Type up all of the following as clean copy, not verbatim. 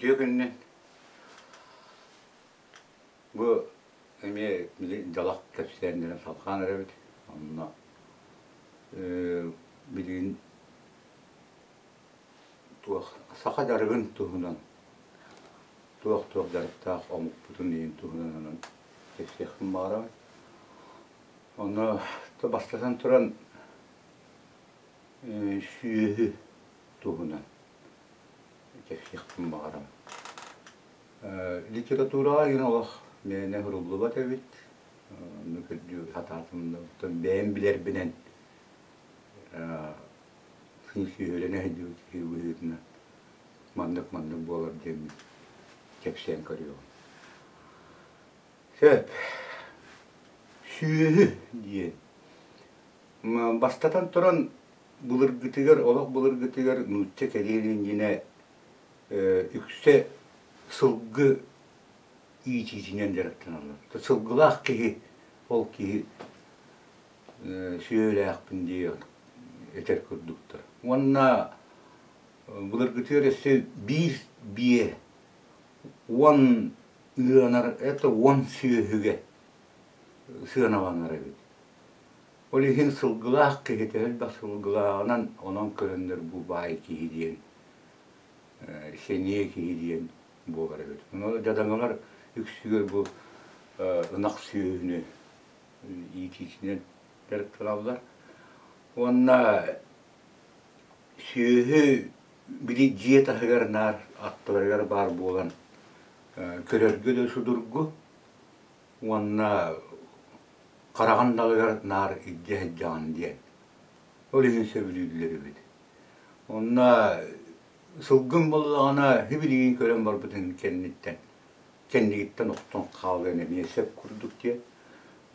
Үтүө күнүнэн. Бу эмиэ били дьалах кэпсээннэрин салҕаан эрэбит. Онно билигин туох саха дьарыгын туһунан туох-туох дьарыктаах омукпутун иһин туһунан онон кэпсиэхпин баҕарабын. Онно бастатан туран сүөһү туһунан кэпсиэхпин баҕарабын. Литератураҕа игин олох мээнэ суруллубат эбит. Онно көрдүү сатаатым да, оттон бэйэм билэрбинэн сүөһүлэнэ сылдьыбыт киһи быһыытынан маннык-маннык буолар диэммин кэпсээн көрүөҕүм. Сөп. Сүөһү диэн. Бастатан туран, былыргытыгар, олох былыргытыгар нуучча кэлиэн иннинэ үксэ сылгы иитиитинэн дьарыктаналлар. Сылгылаах киһи ол киһи сүөһүлээхпин диэн этэр курдуктар. Уонна былыргытыгар өссө биир биэ 10 ыанар, это 10 сүөһүгэ сыаналанар эбит. Ол иһин сылгылаах киһи төһө элбэх сылгылааҕынан онон көрөннөр бу баай киһи диэн, сэниэ киһи диэн буолар эбит. Ону дьадаҥылар үксүгэр бу ынах сүөһүнү иитиитинэн дьарыктаналлар. Уонна сүөһү били дьиэ таһыгар наар аттыларыгар баар буолан көрөргө да судургу уонна хараҕын далыгар наар илдьэ сылдьаҕын диэн. Ол иһин сөбүлүүллэр эбит. Онно сылгым буоллаҕына сибилигин көрөн барбытын кэнниттэн кэннигиттэн охтон хаалыан эмиэ сөп курдук диэн.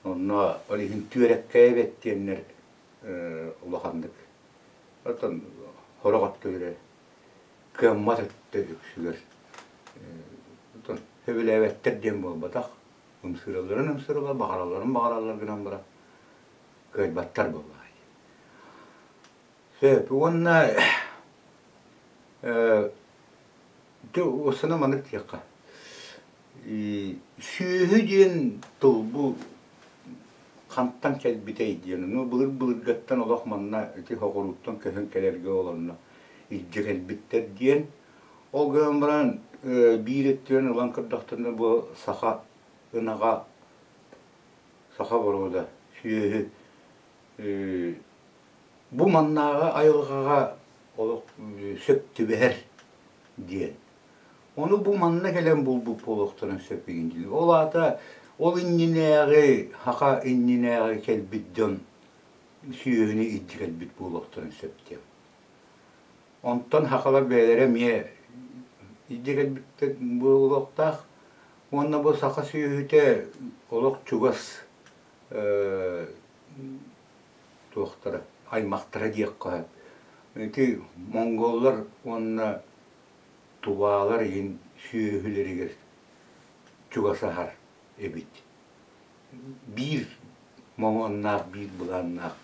Онно ол иһин түөрэккэйэбэт диэннэр улаханнык оттон сорох өттүгэр кыаммат өттө үксүгэр оттон сөбүлээбэттэр диэн буолбатах. Ымсыыралларын ымсыыраллар, баҕаралларын баҕараллар гынан баран кыайбаттар буоллаҕай. Сөп уонна дьэ уоссана маннык диэххэ. Сүөһү диэн тыл бу хантан кэлбитэй диэн, ну былыр-былыргаттан олох манна ити соҕурууттан көһөн кэлэргэ олорно илдьэ кэлбиттэр диэн. Ол гынан баран биир өттүнэн ылан көрдөхтөрүнэ бу саха ынаҕа, саха боруода сүөһү бу маннааҕы айылҕаҕа олох сөп түбэһэр диэн. Ону бу манна кэлэн булбут буолуохтарын сөп игин диир. Ол аата ол иннинээҕи, саха иннинээҕи кэлбит дьон сүөһүнү илдьэ кэлбит буолуохтарын сөп диэн. Онтон сахалар бэйэлэрэ эмиэ илдьэ кэлбиттэр буолуохтаах. Уонна бу саха сүөһүтэ олох чугас туохтара, аймахтара диэххэ сөп. Ити монголлар уонна туваалар иһин сүөһүлэригэр чугасаһар эбит. Биир моһуоннаах, биир былааннаах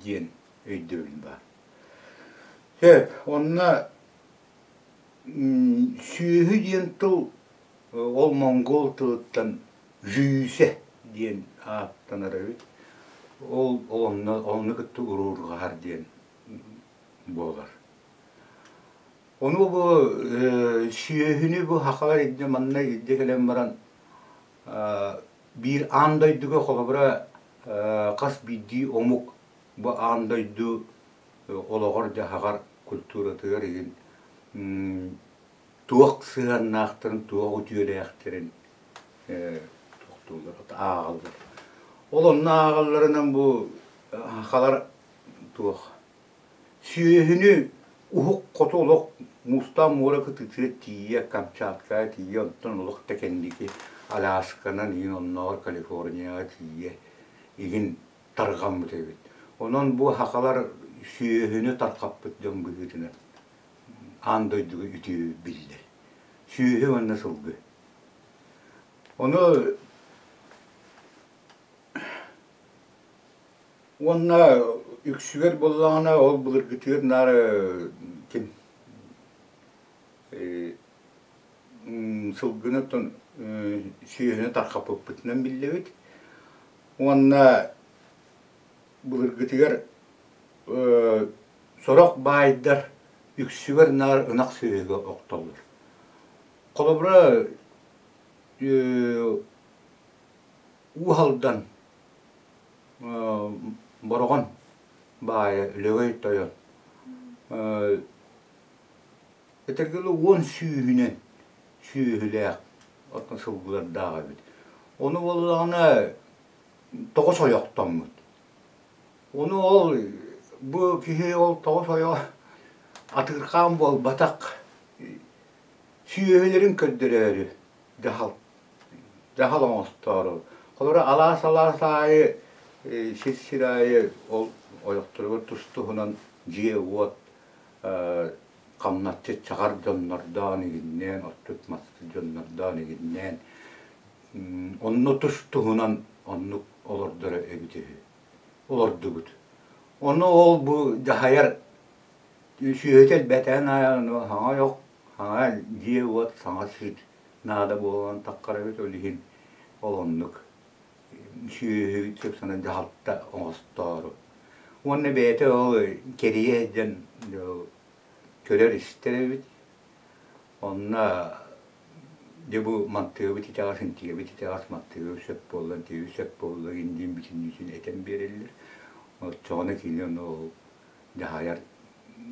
диэн өйдөбүл баар. Сөп, онно сүөһү диэн тыл ол монгол тылыттан жүүсэ диэн ааттанар эбит. Ол онно онно кытта уруурҕаһар диэн буолар. Ону бу сүөһүнү бу сахалар илдьэ манна илдьэ кэлэн баран биир аан дойдуга холобура хас биирдии омук бу аан дойду олоҕор-дьаһаҕар культуратыгар иһин туох сыһыаннаахтарын, туох үтүөлээхтэрин туохтууллар, ааҕаллар. Ол онно ааҕалларынан бу сахалар туох сүөһүнү уһук хоту олох муустаах муора кытыытыгар тиийэ, Камчаткаҕа тиийэ, онтон олох да кэнники Алясканан иһин оннооҕор Калифорнияҕа тиийэ игин тарҕаммыт эбит. Онон бу сахалар сүөһүнү тарҕаппыт дьон быһыытынан аан дойдуга үтүө биллэр. Сүөһү уонна сылгы. Ону уонна үксүгэр буоллаҕына ол былыргытыгар наар ким Сылгыны оттон сүөһүнү тархаппыппытынан биллэбит. Уонна былыргытыгар сорох баайдар үксүгэр наар ынах сүөһүгэ охтоллор. Холобура, Уу Алдан Бороҕон баайа Лөгөй Тойон этэргэ дылы 10 сүүһүнэн сүөһүлээх оттон сылгылардаах эбит. Ону буоллаҕына тоҕус ойохтоммут. Ону ол бу киһи ол тоҕус ойоҕо атыырхаан буолбатах сүөһүлэрин көрдөрөөрү дьаһал дьаһал оҥостоору. Холобура алаас-алаас аайы сир-сир аайы ол ойохторугар тус-туһунан дьиэ-уот хамначчыт чаҕар дьоннордоон игиннээн, отчут-масчыт дьоннордоон игиннээн онно тус-туһунан оннук олордоро эбит үһү. Олордубут. Ону ол бу дьаһайар сүөһүтэ элбэтээн аайы саҥа ойох, саҥа дьиэ-уот, саҥа сир наада буолан таххар эбит, ол иһин ол оннук сүөһү сыпсанан дьаһалта оҥостоору. Уонна бэйэтэ ол кэрийэ сылдьан көрөр-истэр эбит. Онно дьэ бу мантыыбыт итэҕэс, интигэбит итэҕэс, мантыыбыт сөп буолла, интигэбит сөп буолла диэн бүтүннүүтүн этэн биэрэллэр. Оччоҕуна кини ону ол дьаһайар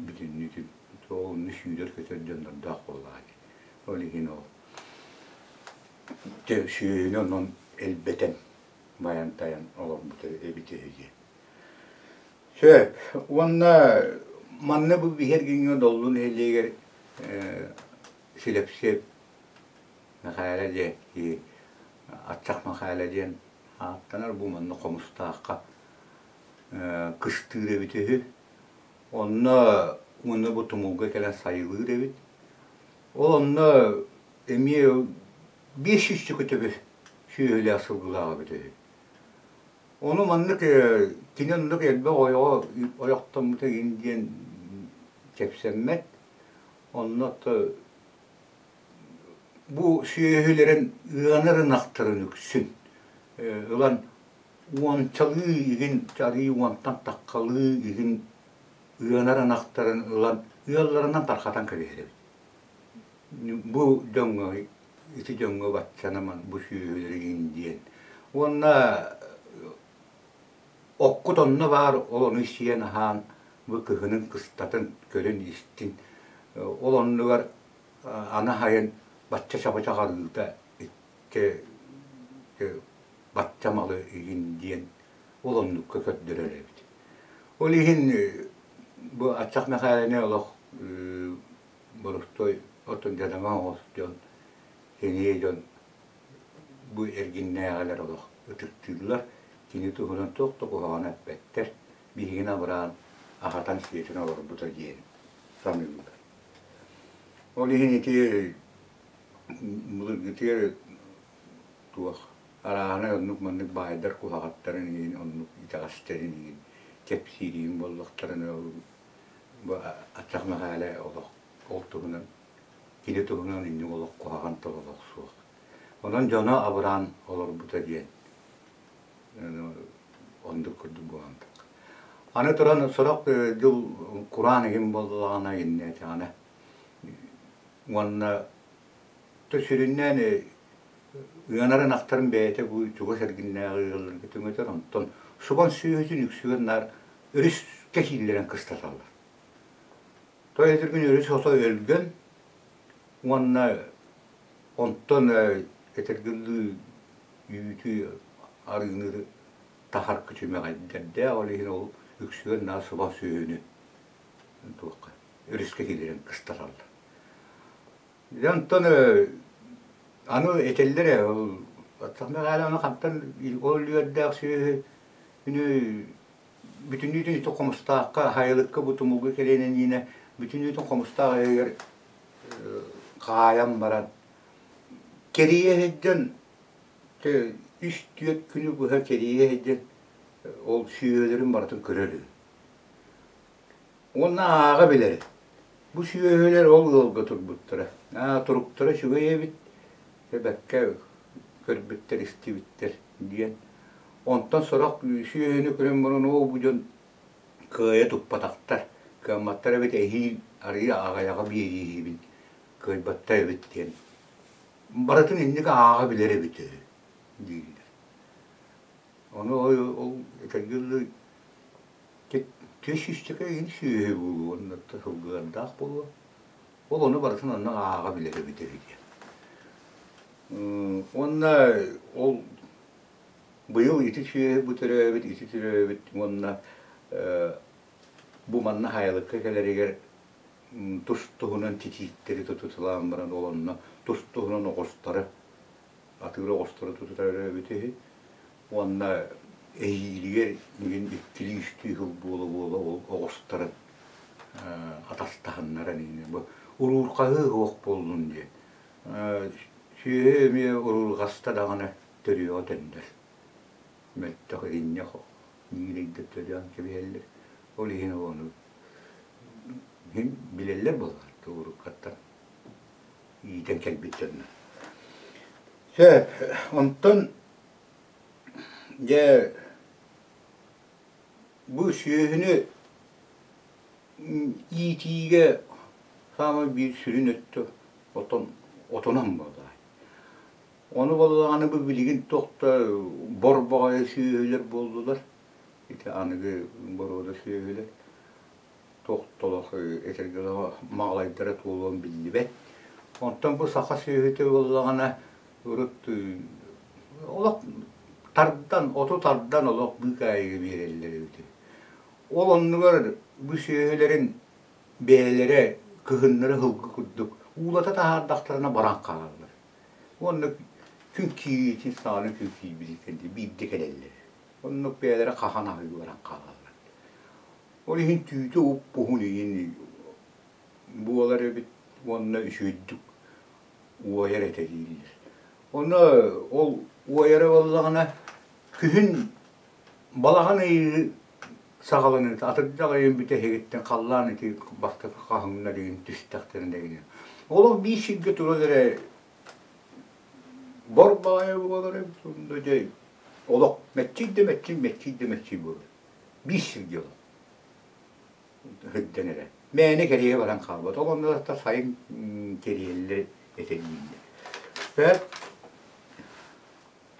бүтүннүүтүн ол онно сүүрэр-көтөр дьоннордоох буоллаҕа дии. Ол иһин ол сүөһүнү онон элбэтэн байан-тайан олорбута эбитэ үһү дии. Сөп. Уонна манна бу биһэргиҥҥэ Доллу нэһилиэгэр Силэпсиэп Мэхээлэ диэн киһи Аччах Мэхээлэ диэн ааттанар. Бу манна Хомустаахха кыстыыр эбит үһү. Онно уонна бу тумулга кэлэн сайылыыр эбит. Ол онно эмиэ 500 көтөбү сүөһүлээх сылгылаах эбит үһү. Ону маннык кини оннук элбэх ойоҕо ойохтоммута игин диэн кэпсэммэт. Онно бу сүөһүлэрин ыанар ынахтарын үксүн ылан уончалыы игин арыы уонтан таххалыы игин ыанар ынахтарын ылан ыалларынан тархатан кэбиһэр эбит. Бу дьоҥҥо ити дьоҥҥо баччанаман бу сүөһүлэр игин диэн. Уонна оккут онно баар, ол ону сиэн аһаан бу кыһынын кыстатын көрүн истин. Ол оннугар аны аһайын бачча чабычах арыыта икки бачча малы игин диэн ол оннукка көрдөрөр эбит. Ол иһин бу Аччах Мэхээлэни олох боростуой оттон дьадаҥа оҕус дьон, кэниэ дьон бу эргиннээҕилэр олох ытыктыыллар, кини туһунан туох да куһаҕаны эппэттэр, биһигини абыраан аһатан-сиэтэн олорбута диэн саныыллар. Ол иһин ити былыргытыгар туох арааһынай оннук-маннык баайдар куһаҕаттарын иһин, оннук итэҕэстэрин иһин кэпсиириин буоллахтарына бу Аччах Мэхээлэ олох ол туһунан кини туһунан инник олох куһаҕан тыл олох суох. Онон дьоно абыраан олорбута диэн оннук курдук буолан Аны туран сорох дьыл кураан игин буоллаҕына иннээтэҕинэ уонна сүрүннээн ыанар ынахтарын бэйэтэ бу чугас эргиннээҕи ыалларга түҥэтэр, онтон субан сүөһүтүн үксүгэр наар өрүскэ кииллэрэн кыстаталлар. Тоҕо этэргин өрүс ото өлгөн уонна онтон этэргиллии үүтү арыыны таһар күчүмэҕэйдэрдээх, ол иһин ол үксүгэр наар субан сүөһүнү туохха өрүскэ киирэн кыстаталлар. Дьэ онтон аны этэллэр ээ ол оттон ону хантан ол үөрдээх сүөһүнү бүтүннүүтүн ити Хомустаахха Хайылыкка бу тумулга кэлиэн иннинэ бүтүннүүтүн Хомустаах иһигэр хаайан баран кэрийэ сылдьан үс-түөрт күнү быһа кэрийэ сылдьан ол сүөһүлэрин барытын көрөр үһү. Уонна ааҕа билэр. Бу сүөһүлэр ол ыалга турбуттара. Аа, туруктара үчүгэй эбит. Бэккэ көрбүттэр, истибиттэр диэн. Онтон сорох сүөһүнү көрөн баран оо бу дьон кыайа туппатахтар, кыамматтар эбит эһиил арыый аҕыйаҕы биэрииһибин, кыайбаттар эбит диэн. Барытын инник ааҕа билэр эбит үһү дииллэр. Ону ол этэргэ дылы түөс сүүсчэкэ иһин сүөһү буолуо уонна сылгылардаах буолуо. Ол ону барытын онно ааҕа билэр эбит үһү диэн. Уонна ол быйыл ити сүөһү бу төрөөбүт, ити төрөөбүт уонна бу манна Хайалыкка кэлэригэр тус-туһунан титииктэри тутуталаан баран ол онно тус-туһунан оҕустары, атыыр оҕустары тутутар эбит үһү. Уонна эһиилигэр мин иккилии-үстүү сыл буола-буола ол оҕустарын атастаһыннаран иһинэ бу уруурҕаһыы суох буоллун диэн. Сүөһү эмиэ уруурҕаста даҕаны төрүөҕэ төннөр. Мөлтөх иринньэх ньиирэйдэр төрөөн кэбиһэллэр. Ол иһин ону иһин билэллэр буоллар уруккаттан иитэн кэлбит дьоннор. Сөп, онтон дьэ бу сүөһүнү иитиигэ саамай биир сүрүн өттө отон отунан буолар. Ону буоллаҕына бу билигин туох да бор баҕайы сүөһүлэр буоллулар. Ити аныгы боруода сүөһүлэр туох да олох этэргэ дылы маҕалайдара туолуон биллибэт. Онтон бу саха сүөһүтэ буоллаҕына урут олох тардан, оту тардан олох быыкаайыга биэрэллэр эбит. Ол оннугар бу сүөһүлэрин бэйэлэрэ кыһыннары сылгы курдук уулата таһаардахтарына баран хаалаллар. Уонна күн киириитин саҕана күн киирбитин кэннэ биирдэ кэлэллэр. Оннук бэйэлэрэ хаһан аһыы баран хаалаллар. Ол иһин түүтэ уп-уһун иһин буолар эбит уонна үчүгэйдик уойар этэ дииллэр. Онно ол уойара буоллаҕына күһүн балаҕан ыйы саҕаланыыта атырдьах ыйын бүтэһигиттэн халлаан ити бастакы хаһыҥнар игин түстэхтэринэ игин олох биир сиргэ турар эрэ бор баҕайы буолар эбит онно дьэ олох мэччий да мэччий мэччий да мэччий буолар биир сиргэ олох сылдьан эрэ мээнэ кэриэһэ баран хаалбат ол онно сайын кэриэһэллэр этэ дииллэр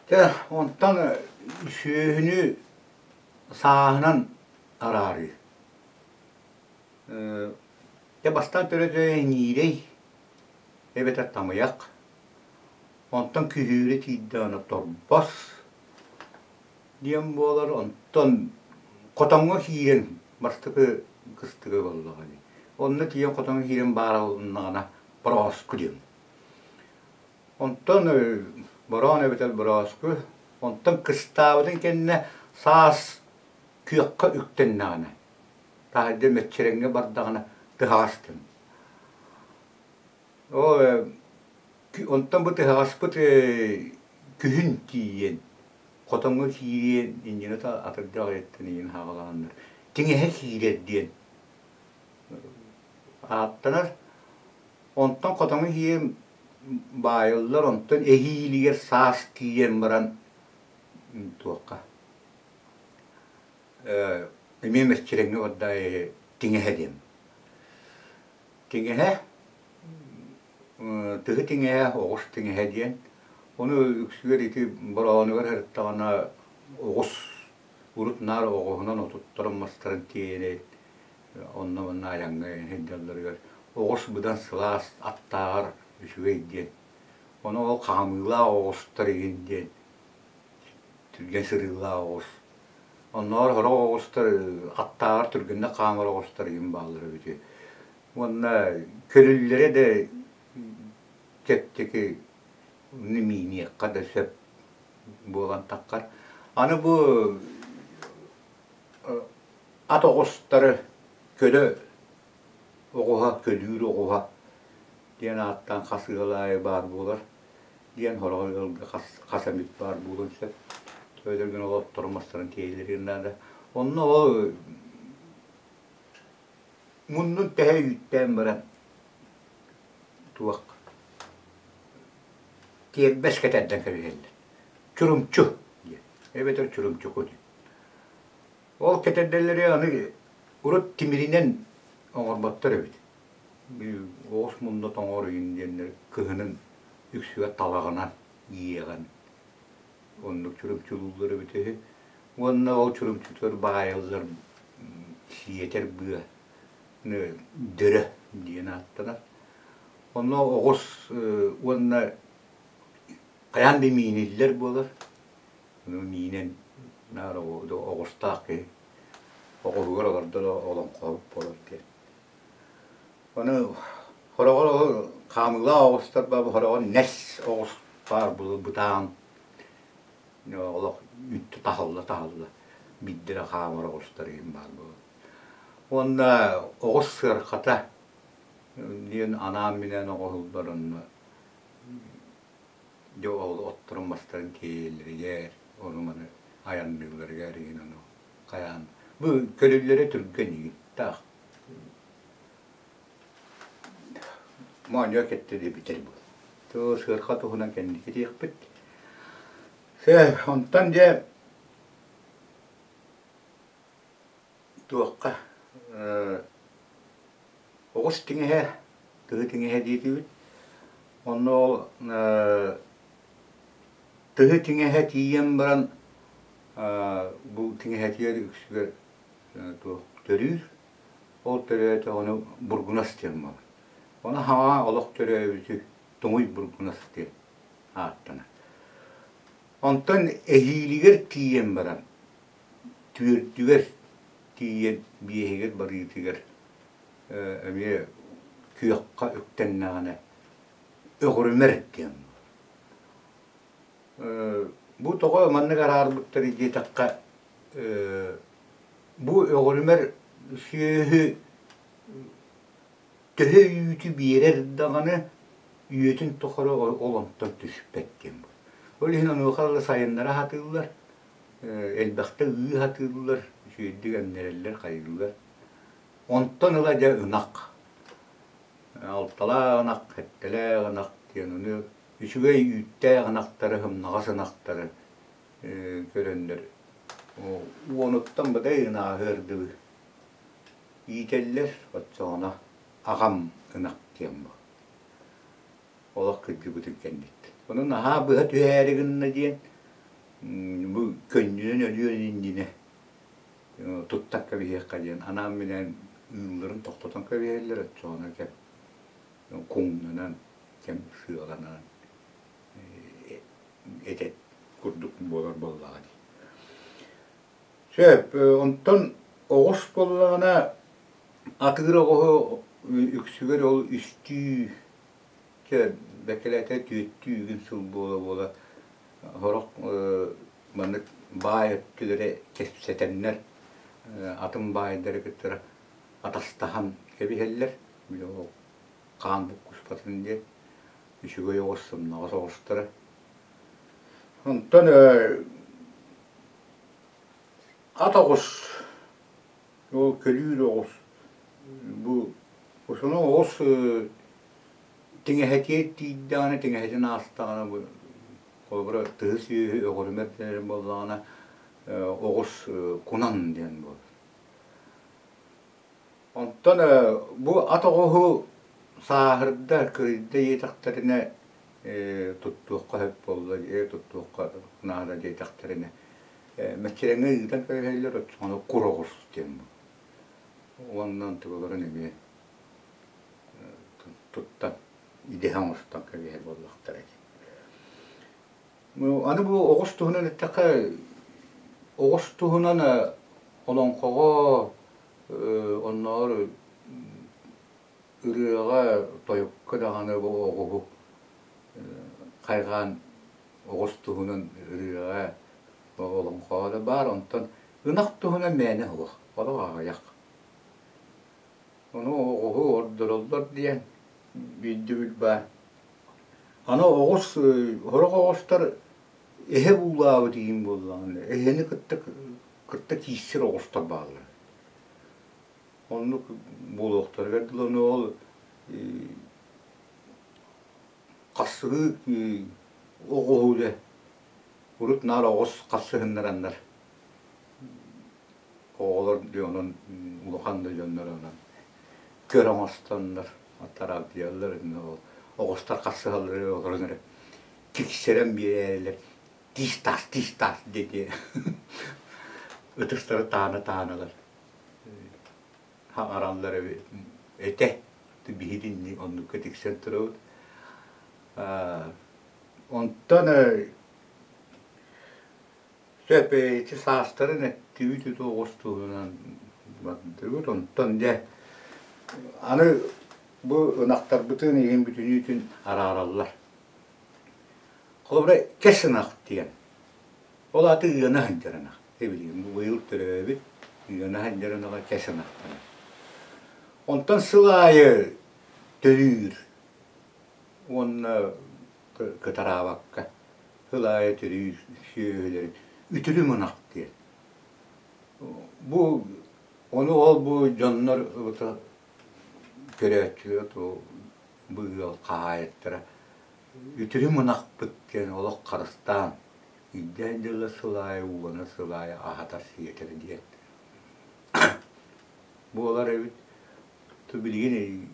Дьэ, онтон сүөһүнү сааһынан араарыы. Дьэ, бастаан төрөтө ньиирэй эбэтэр тамыйах, онтон күһүүрэ тиийдэҕинэ торбос диэн буолар, онтон хотоҥҥо киирэн бастакы кыстыга буоллаҕа дии. Онно тиийэн хотоҥҥо киирэн баарылыннаҕына борооску диэн. Онтон бороон эбэтэр борооску, онтон кыстаабытын кэннэ саас күөххэ үктэннэҕинэ, таһырдьа мэччирэҥҥэ бардаҕына тыһаҕастын. Ол онтон бу тыһаҕаспыт күһүн тиийэн, хотоҥҥо киириэн иннинэ атырдьах ыйыттан иһин хаалааннар тиҥэһэ киирэр диэн ааттанар. Онтон хотоҥҥо киирэн баайыллар, онтон эһиилигэр саас тиийэн баран туохха эмиэ мэччирэҥҥэ барда тиҥэһэ диэн. Тиҥэһэ, тыһы тиҥэһэ, оҕус тиҥэһэ диэн. Ону үксүгэр ити бороонугар сырыттаҕына оҕус урут наар оҕуһунан отуттарын мастарын тиэйэн онно-манна айаҥҥа сылдьалларыгар оҕус быдан сылаас аттааҕар үчүгэй диэн. Ону ол хаамыылаах оҕустар игин диэн түргэн сырыылаах оҕус. Оннооҕор сорох оҕустар аттааҕар түргэнник хаамар оҕустар игин бааллар эбит. Уонна көлүллэрэ да чэпчэки мииниэххэ да сөп буолан таххар. Аны бу ат оҕустары көлө оҕуһа, көлүүр оҕуһа диэн ааттаан хас ыал аайы баар буолар диэн сороҕор ыалга хас, хас эмит баар буолуон сөп. Төбөлөргүн ол отторун мастарын тиэйэллэрин наада. Онно ол муннун тэһэ үүттээн баран туох Тиэрбэс кэтэрдэн кэбиһэллэр. Чурумчу диэн эбэтэр чурумчуку диэн. Ол кэтэрдэллэри аны урут тимиринэн оҥорботтор эбит. Оҕус мунна тоҥор иһин диэннэр кыһынын үксүгэр талаҕынан иэҕэн оннук чурумчулууллар эбит үһү. Уонна ол чурумчутугар баайыллар сиэтэр быа дөрө диэн ааттанар. Онно оҕус уонна хайаан да мииниллэр буолар. Миинэн наар оҕустаах киһи оҕуһугар олордо да олоҥхоһут буолар диэн. Ону хороҕор ол хаамыылаах оҕустар баар, хороҕор нэс оҕус баар бытаан олох үттү таһылла-таһылла биирдэрэ хаамар оҕустар иһин баар буолар. Уонна оҕус сыархата диэн анаан-минээн оҕоһуллар онно дьэ ол отторун-мастарын тиэйэллэригэр, ону-маны айанныылларыгар иһин ону хайаан бу көлүллэрэ түргэн игин таах моонньо кэттэ да бүтэр буол. Тоо сыарха туһунан кэнники диэхпит. Сэ, онтон дьэ туохха оҕус тиҥэһэ, тыһы тиҥэһэ диэтибит. Онно ол тыһы тиҥэһэ тиийэн баран бу тиҥэһэтигэр үксүгэр туох төрүүр. Ол төрөөтөҕүнэ бургунас диэн буолар. Ону хаҥа олох төрөөбүтү туҥуй бургунас диэн ааттанар. Онтон эһиилигэр тиийэн баран түөрдүгэр тиийэн биэһигэр барыытыгар эмиэ күөххэ үктэннэҕинэ өҕүрүмэр диэн бу тоҕо маннык араарбыттар диэтэххэ бу өҕүрүмэр сүөһү төһө үүтү биэрэр даҕаны үйэтин тухары ол онтон түспэт диэн ол иһин онуоха сайыннара сатыыллар элбэхтэ ыы сатыыллар, үчүгэйдик эмнэрэллэр, хайыыллар. Онтон ыла дьэ ынах. Алталаах ынах, сэттэлээх ынах диэн ону үчүгэй үүттээх ынахтары, сымнаҕас ынахтары көрөннөр уонуттан быдай ынааһы ырдыбы иитэллэр оччоҕуна аҕам ынах диэн бу олох кырдьыбытын кэнниттэн. Ону наһаа быһа түһээри гынна диэн бу көнньүнэн өлүөн иннинэ туттан кэбиһиэххэ диэн анаан-минээн ыылларын тохтотон кэбиһэллэр оччоҕуна кэм куҥнанан кэм сыаланан этэ курдук буолар буоллаҕа дии. Сөп, онтон оҕус буоллаҕына атыыр оҕуһу үксүгэр ол үстүү чэ бэкэлээтэ түөттүү үгүн сыл буола-буола сорох маннык баай өттүлэрэ кэпсэтэннэр атын баайдары кытта атастаһан кэбиһэллэр били ол хаан буккуспатын диэн үчүгэй оҕус сымнаҕас оҕустара онтон ат оҕус ол көлүүр оҕус бу осуну оҕус тиҥэһэтиэр тиийдэҕинэ тиҥэһэтин аастаҕына бу холобура тыһы сүөһү өҕүрүмэр дэнэр буоллаҕына оҕус кунан диэн буолар Онтон бу ат оҕуһу сааһырда, кырыйда диэтэхтэринэ туттуохха сөп буолла, туттуохха наада диэтэхтэринэ мэччирэҥҥэ ыытан кэбиһэллэр, оччоҕуна кур оҕус диэн буолар. Уонна онтукаларын эмиэ туттан, идэһэ оҥостон кэбиһэр буоллахтара дии. Аны бу оҕус туһунан эттэххэ, оҕус туһунан олоҥхоҕо оннооҕор ырыаҕа, тойукка даҕаны бу оҕуһу хайҕаан оҕус туһунан ырыаҕа, олоҥхоҕо да баар. Онтон ынах туһунан мээнэ суох, олох аҕыйах. Ону оҕуһу ордороллор диэн өйдөбүл баар. Аны оҕус, сорох оҕустар эһэ буулаабыт иһин буоллаҕына, эһэни кытта кытта киирсэр оҕустар бааллар. Оннук буолуохтарыгар дылы ону ол хасыһыы Оҕуһу дэ урут наар оҕус хасыһыннараннар оҕолор онон улахан да дьоннор онон көр оҥостоннор аттараабдыйаллар оҕустар хасыһаллары олорон эрэ киксэрэн биэрээллэр тиис-таас тиис-таас диэки ытыстары таана-тааналар хаҥараллар эбит этэ биһитинни оннукка тиксэн турабыт онтон сөп ити саастарын эттибит ити оҕус туһунан бардыбыт онтон дьэ аны бу ынахтарбытын иһин бүтүнүүтүн араараллар холобура кэс ынах диэн Ол аата ыана сылдьар ынах. Эбилигин бу быйыл төрөөбүт ыана сылдьар ынаҕа кэс ынахтанар. Онтон сыл аайы төрүүр уонна кытараабакка сыл аайы төрүүр сүөһүлэри үтүрүм ынах диэн. Бу ону ол бу дьоннор көрөөччүлэр бу ыал хаһаайыттара үтүрүм ынахпыт диэн олох харыстаан илдьэ дьылы сыл аайы уулана сыл аайы аһатар сиэтэр диэн буолар эбит. То билигин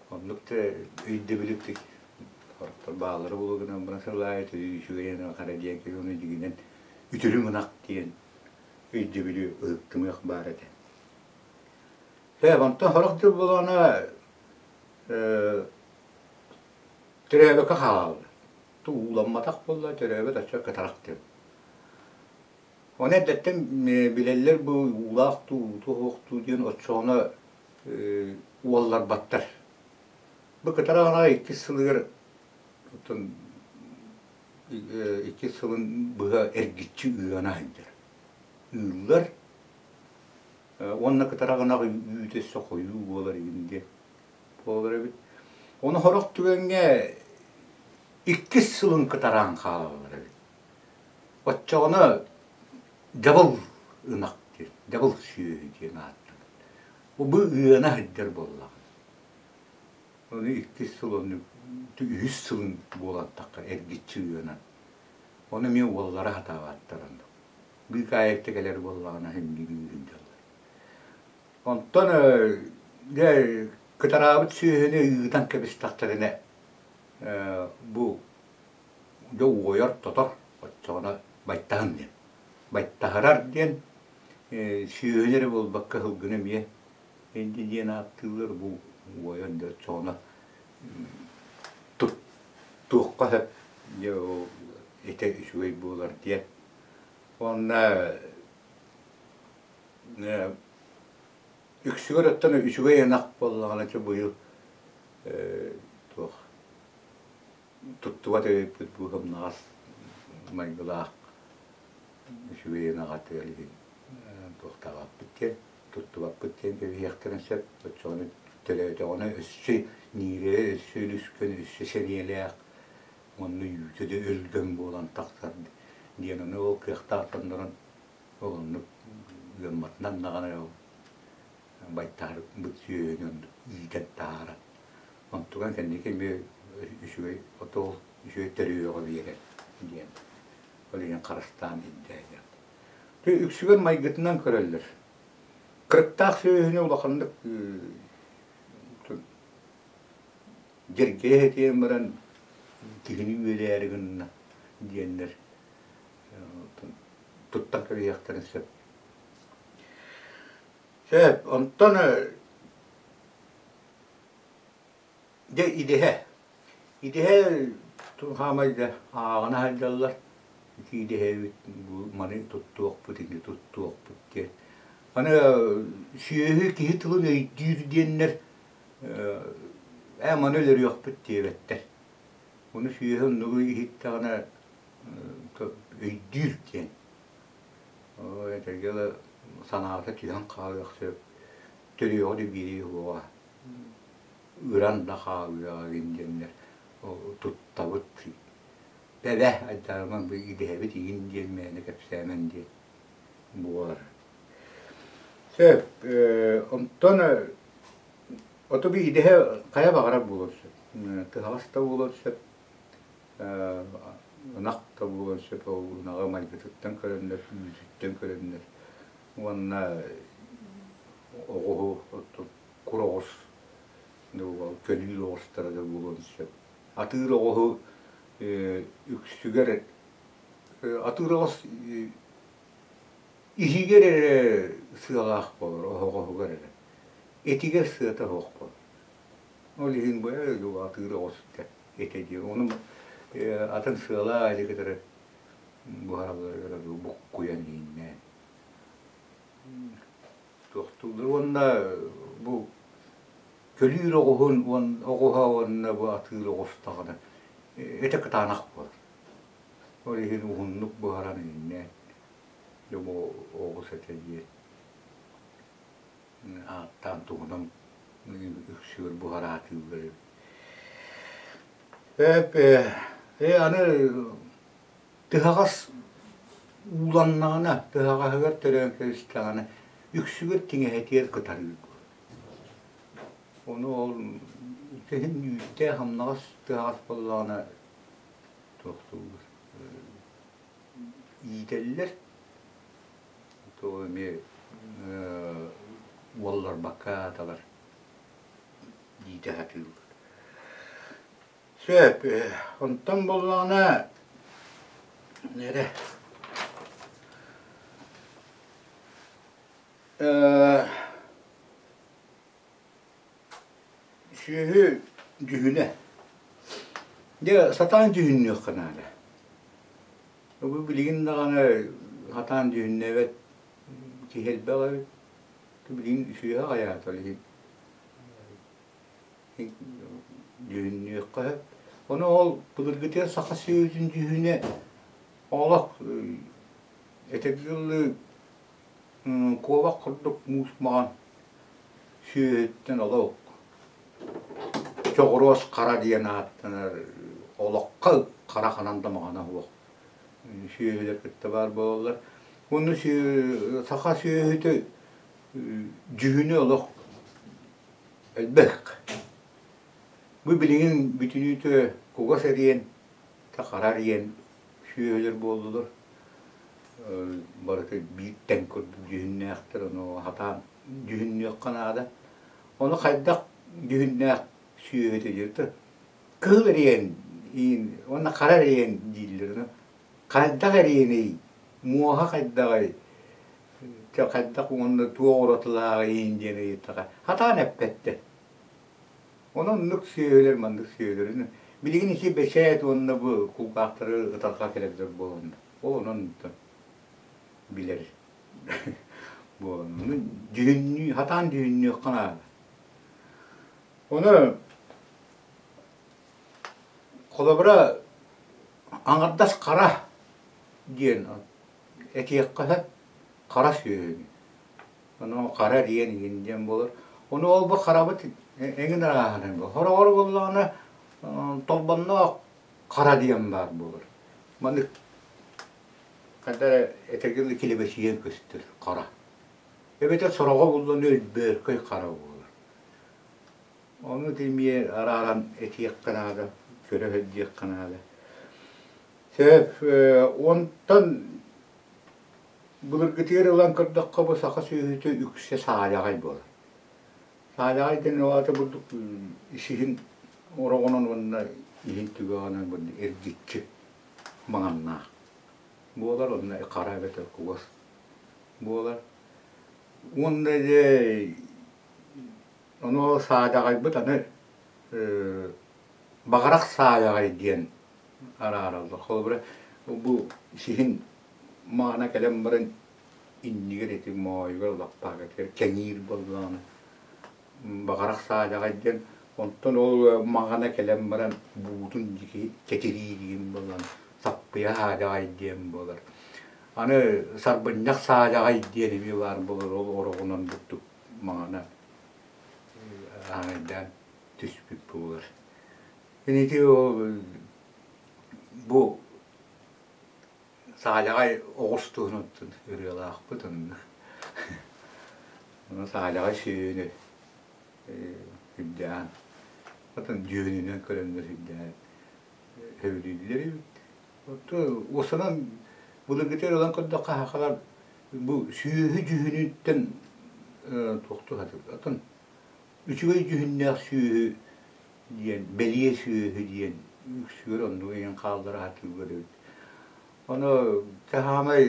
оннук да өйдөбүлү сорохтор бааллара буолуо гынан баран сыл аайы үчүгэй ынах эрэ диэн киһи ону дьиҥинэн үтүрүм ынах диэн өйдөбүлү ыһыктымыах баар этэ. Ээ, онтон сорох дьыл буолаҕына төрөөбөккө хаалаллар. Ууламматах буолла, төрөөбөт оччо кытарах диэн. Ону эрдэттэн билэллэр бу уулаах дуу, ууту суох дуу диэн оччоҕуна уолларбаттар. Бу кытараҕына иккис сылыгар оттон иккис сылын быһа эргиччи ыана сылдьар. Ыыллар уонна кытараҕына үүтэ өссө хойуу буолар игин диэн буолар эбит. Ону сорох түгэҥҥэ иккис сылын кытараан хаалаллар эбит. Оччоҕуна дьабыл ынах диэн, дьабыл сүөһү диэн ааттанар. Бу ыана сылдьар буоллаҕына. Ону иккис сыл оннук үһүс сылын буолан тахха эргиччи ыанан. Ону эмиэ уоллара сатаабаттар оннук. Быыкаайыкта кэлэр буоллаҕына иһин сылдьаллар. Онтон дьэ кытараабыт сүөһүнү ыытан кэбистэхтэринэ бу дьэ уойар тотор оччоҕуна байтаһын диэн. Байтаһырар диэн сүөһүнү эрэ буолбакка сылгыны эмиэ инди диэн ааттыыллар бу уойан дьэ оччоҕуна туохха сөп дьэ ол этэ үчүгэй буолар диэн. Уонна Үксүгэр оттон үчүгэй ынах буоллаҕына чэ быйыл туох туттубат эбиппит бу сымнаҕас майгылаах үчүгэй ынаҕа тыал иһин туохтаабаппыт диэн туттубаппыт диэн кэбиһиэхтэрин сөп. Оччоҕуна төлөөтөҕүнэ өссө ниирэ өссө үлүскэн өссө сэниэлээх уонна үүтэ да өлгөм буолан тахсар диэн ону ол кыахтаах дьоннорун Ол оннук ыамматынан даҕаны ол байтаһарбыт сүөһүнү оннук иитэн таһааран онтуган кэнники эмиэ үчүгэй отол үчүгэй төрүөҕү биэрэр диэн ол иһин харыстаан илдьээйдэх. Үксүгэр майгытынан көрөллөр. Кырыктаах сүөһүнү улаханнык дьэргэйэ этиэн баран киһини үөлээри гынна диэннэр туттан кэбиһиэхтэрин сөп. Сөп, онтон дьэ идэһэ. Идэһэ хаамай да ааҕына сылдьаллар. Ити идэһэбит бу маны туттуохпут, ини туттуохпут диэн. Аны сүөһү киһи тылын өйдүүр диэннэр ээ маны өлөрүөхпүт диэбэттэр. Ону сүөһү оннугу иһиттэҕинэ өйдүүр диэн. Этэргэ дылы санаата түһэн хаалыах сөп, төрүөҕү да биэриэ суоҕа, ыран да хаалыаҕа игин диэннэр туттабыт. Бэбэ айдаарымаҥ бу идэһэбит игин диэн мээнэ кэпсээмэн диэн буолар. Сөп, онтон оту бу идэһэ хайа баҕарар буолуон сөп. Тыһаҕас да буолуон сөп. Ынах да буолуон сөп, ол ынаҕы майгытыттан көрөннөр, үүтүттэн көрөннөр уонна оҕуһу кур оҕус көлүүр оҕустара да буолуон сөп. Атыыр оҕуһу үксүгэр атыыр оҕус иһигэр эрэ сыалаах буолар, оһоҕоһугар эрэ. Этигэр сыата суох буолар. Ол иһин бу атыыр оҕус этэ диир. Ону атын сыалаах эти кытары буһаралларыгар буккуйан ииннээн туохтууллар уонна бу көлүүр оҕуһун оҕуһа уонна бу атыыр оҕус даҕаны этэ кытаанах буолар. Ол иһин уһуннук буһаран ииннээн дьэ бу оҕус этэ диэн ааттаан туһунан үксүгэр буһараатыыллар эбит. Э аны Тыһаҕас ууланнаҕына, тыһаҕаһыгар төрөөн кэбистэҕинэ, үксүгэр тиҥэһэтигэр кытарыыр. Ону ол иһин үүттээх хамнаҕас тыһаҕас буоллаҕына туохтууллар иитэллэр. То эмиэ уолларбакка ааталар иитэ сатыыллар. Сөп, онтон буоллаҕына эрэ сүөһү дьүһүнэ. Дьэ, сатаан дьүһүннүөххэ наада. Бу билигин даҕаны сатаан дьүһүннээбэт киһи элбэх эбит. Билигин сүөһү аҕыйаата ол иһин Дьүһүннүөххэ сөп. Ону ол былыргытыгар саха сүөһүтүн дьүһүнэ олох этэргэ куобах курдук муус маҕан сүөһүттэн олох чоҕуруос хара диэн ааттанар олоххо хара ханан да маҕана суох сүөһүлэр кытта баар буолаллар. Уонна саха сүөһүтэ дьүһүнэ олох Элбэх. Бу билигин бүтүнүүтэ кугас эриэн, хара эриэн сүөһүлэр буоллулар. Барыта биир тэҥ курдук дьүһүннээхтэр, ону хатаан дьүһүннүөххэ наада. Ону хайдах дьүһүннээх сүөһүтэ диир кыһыл эриэн уонна хара эриэн дииллэр. Хайдах эриэний, муоһа хайдаҕый, хайдах уонна туох уратылааҕый диэн ыйыттаха хатаан эппэттэр. Онон оннук сүөһүлэр маннык сүөһүлэр билигин ити бэчээт уонна бу кулгаахтары ытарҕа кэлэрдэр буоланнар. Ол онон билэр буолан ону дьүһүннүү хатаан дьүһүннүөххэ наада. Ону холобура аҥардас хара диэн этиэххэ сөп хара сүөһүнү. Ону хара диэн иһин диэн буолар. Ону ол бу харабыт эҥин арааһынан буолар. Хороҕор буоллаҕына толбонноох хара диэн баар буолар. Маннык хайда эрэ этэргэ килэбэчийэн көстөр хара. Эбэтэр сороҕо буллан өлбөөркөй хара буолар. Ону эмиэ арааран этиэххэ наада, көрө сылдьыахха наада. Сөп, онтон былыргытыгар ылан көрдөххө бу саха сүөһүтэ үксэ саайаҕай буолар. Саайаҕай диэн ол аата бурдук исиһин ороҕунан уонна иһин түгэҕинэн бурдук эргиччи маҥаннаах буолар, онно хара эбэтэр кугас буолар. Уонна дьэ ону саадаҕайбыт аны баҕарах саадаҕай диэн араараллар. Холобура, бу сиһин маана кэлэн баран иннигэр ити моойугар лаппаакатыгар кэҥиир буоллаҕына баҕарах саадьаҕай диэн онтон ол маҕана кэлэн баран буутун диэки кэтириир буолан саппыйа саадьаҕай диэн буолар. Аны сарбынньах саадьаҕай диэн эмиэ баар буолар ол ороҕунан бурдук маҥана ааҥайдаан түспүт буолар. Ити ол бу саалаҕай оҕус туһунан ырыалаахпыт онно. Ону саалаҕай сүөһүнү үрдээн, отон дьүһүнүнэн көрөннөр үрдээн. Сөбүлүүллэр эбит. Оттон уосанан былыргытыгар ылан көрдөххө сахалар бу сүөһү дьүһүнүттэн туохтуу сатыыр. Оттон үчүгэй дьүһүннээх сүөһү диэн, бэлиэ сүөһү диэн үксүгэр оннук иһин хааллара сатыыллар эбит. Ону саамай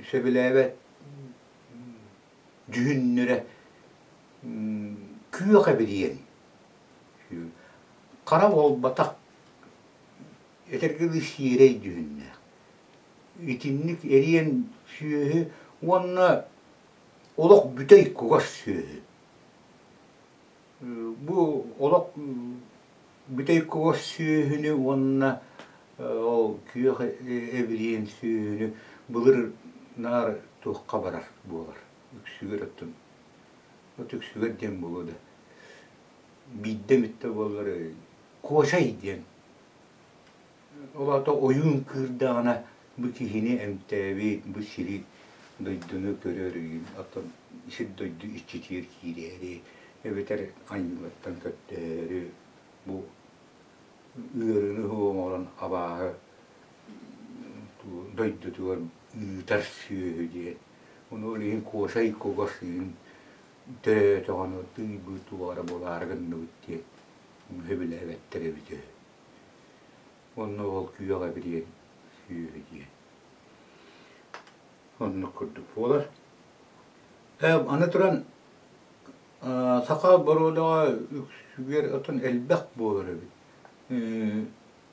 сөбүлээбэт дьүһүннэрэ күөх эбириэн. Хара буолбатах, этэргэ дылы сиэрэй дьүһүннээх. Итинник эриэн сүөһү уонна олох бүтэй кугас сүөһү. Бу олох бүтэй кугас сүөһүнү уонна ол күөх эбириэн сүөһүнү былыр наар туохха барар буолар үксүгэр оттон от үксүгэр диэн буолуо да биирдэ эмит да буоллар куосай диэн Ол аата ойуун кыырдаҕына бу киһини эмтээбит, бу сири дойдуну көрөр оттон сир-дойду иччитигэр киирээри эбэтэр айылҕаттан көрдөһөөрү бу ыарыыны оҥорон абааһы дойдутугар ыытар сүөһү диэн. Ону ол иһин куосай кугас иһин төрөөтөҕүнэ тыый-быый туох эрэ буолаары гынныбыт диэн сөбүлээбэттэр эбитэ үһү. Онно ол күөх эбириэн сүөһү диэн. Оннук курдук буолар. Аны туран саха боруодаҕа үксүгэр отон элбэх буолар эбит.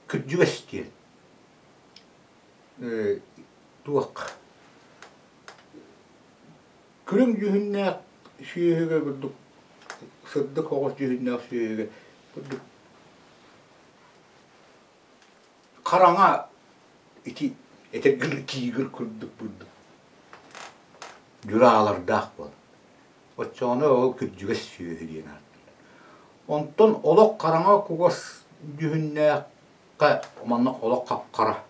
Күрдьүгэс диэн. Туох күрүҥ дьүһүннээх сүөһүгэ курдук сырдык оҕус дьүһүннээх сүөһүгэ курдук хараҥа ити этэргин тигр курдук бурдук дьураалардаах буолар. Оччоҕуна ол күрдьүгэс сүөһү диэн ааттанар. Онтон олох хараҥа кугас дьүһүннээххэ манна олох хап-хара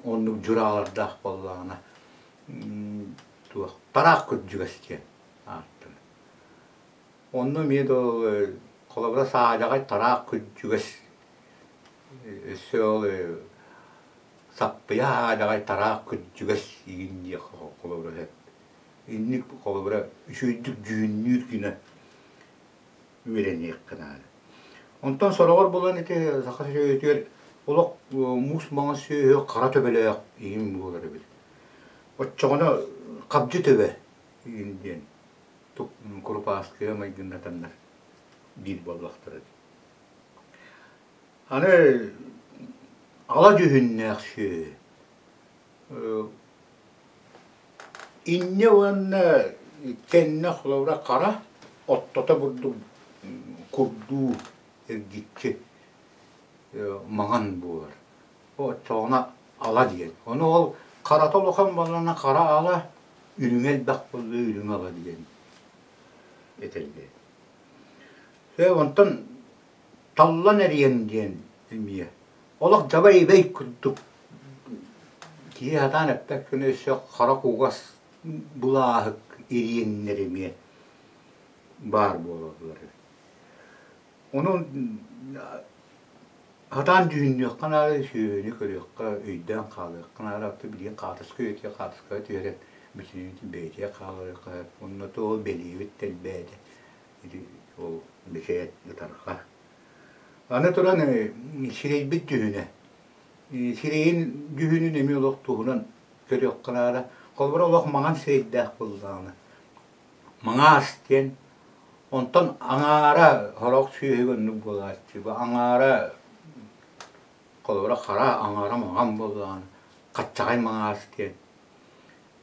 оннук дьураалардаах буоллаҕына туох тараах күрдьүгэс диэн ааттанар. Онно эмиэ да ол холобура саадьаҕай тараах күрдьүгэс өссө ол саппыйа аадьаҕай тараах күрдьүгэс игин диэх холобура сөп. Инник холобура үчүгэйдик дьүһүннүүр гына үөрэниэххэ наада. Онтон сороҕор булан ити саха сүөһүтүгэр олох муус маҥан сүөһү хара төбөлөөх иһин буолар эбит. Оччоҕуна хабдьы төбө иһин диэн курупааскыга майгыннатаннар биир буоллахтара дии. Аны ала дьүһүннээх сүөһү инньэ уонна кэннэ холобура хара оттото бурдук курдуу эргиччи маҥан буолар. Оччоҕуна ала диэн. Ону ол харата улахан буоллаҕына хара ала, үрүҥэ элбэх буолла үрүҥ ала диэн этэллэр. Ээ онтон таллан эриэн диэн эмиэ олох дьабай-ибэй курдук киһи сатаан эппэт гына өссө хара кугас былааһык ириэннэр эмиэ баар буолаллар. Онон сатаан дьүһүннүөххэ наада, сүөһүнү көрүөххэ, өйдөөн хаалыахха наада. Оттон билигин хаатыска үйэтигэр хаатыскаҕа түһэрэн бүтүннүүтүн бэйэтигэр хааларыахха сөп. Онно то бэлиэбит да элбээтэ. Ити ол бэчээт ытарҕа. Аны туран сирэйбит дьүһүнэ. Сирэйин дьүһүнүн эмиэ олох туһунан көрүөххэ наада. Холобура олох маҥан сирэйдээх буоллаҕына Маҥаас диэн онтон аҥаара сорох сүөһүгэ оннук буолааччы аҥаара холобура хара аҥаара маҥан буоллаҕына хаччаҕай маҥаас диэн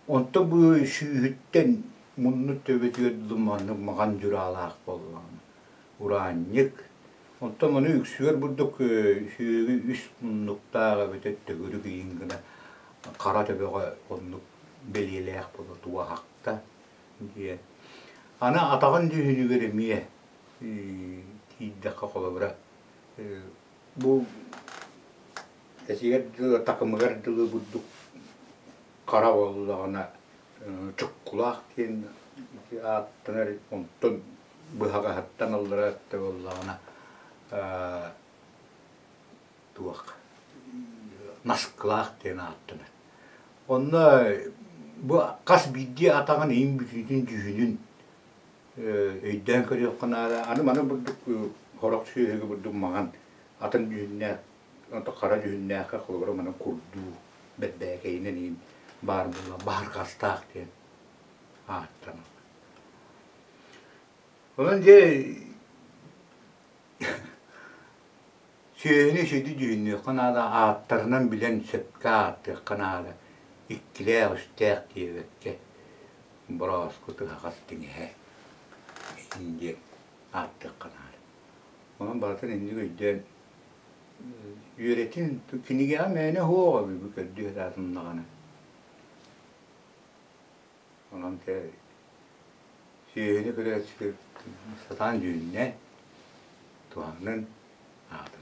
онтон бу сүүһүттэн мунну төбөтүгэр дылы маннык маҥан дьураалаах буоллаҕына ураанньык онтон ону үксүгэр бурдук сүөһү үс муннуктаах эбэтэр төгүрүк иин гына хара төбөҕө оннук бэлиэлээх буолар туоһахта диэн. Аны атаҕын дьүһүнүгэр эмиэ тиийдэххэ холобура бу этигэр дылы такымыгар дылы бурдук хара буоллаҕына чуккулаах диэн ааттанар онтон быһаҕаһыттан аллара өттө буоллаҕына туох. Наскылаах диэн ааттанар. Онно бу хас биирдии атаҕын иин бүтүүтүн дьүһүнүн өйдөөн көрүөххэ наада. Аны маны бурдук сорох сүөһүгэ бурдук маҥан атын дьүһүннээх, онтон хара дьүһүннээххэ холобура маны курдуу бэрбээкэйинэн иин баар буолла баһырҕастаах диэн ааттанар. Онон дьэ Сүөһүнү сүдү дьүһүннүөххэ наада, ааттарынан билэн сөпкө ааттыахха наада, иккилээх-үстээх диэбэккэ, борооску тыһаҕас тиҥэһэ иһин диэн ааттыахха наада. Онон барытын инник өйдөөн үөрэтин кинигэҕэ мээнэ суоҕа бу көрдүү сатаатым даҕаны. Онон дьэ сүөһүнү көрөөччү сатаан дьүһүннээн, туһаннын аата.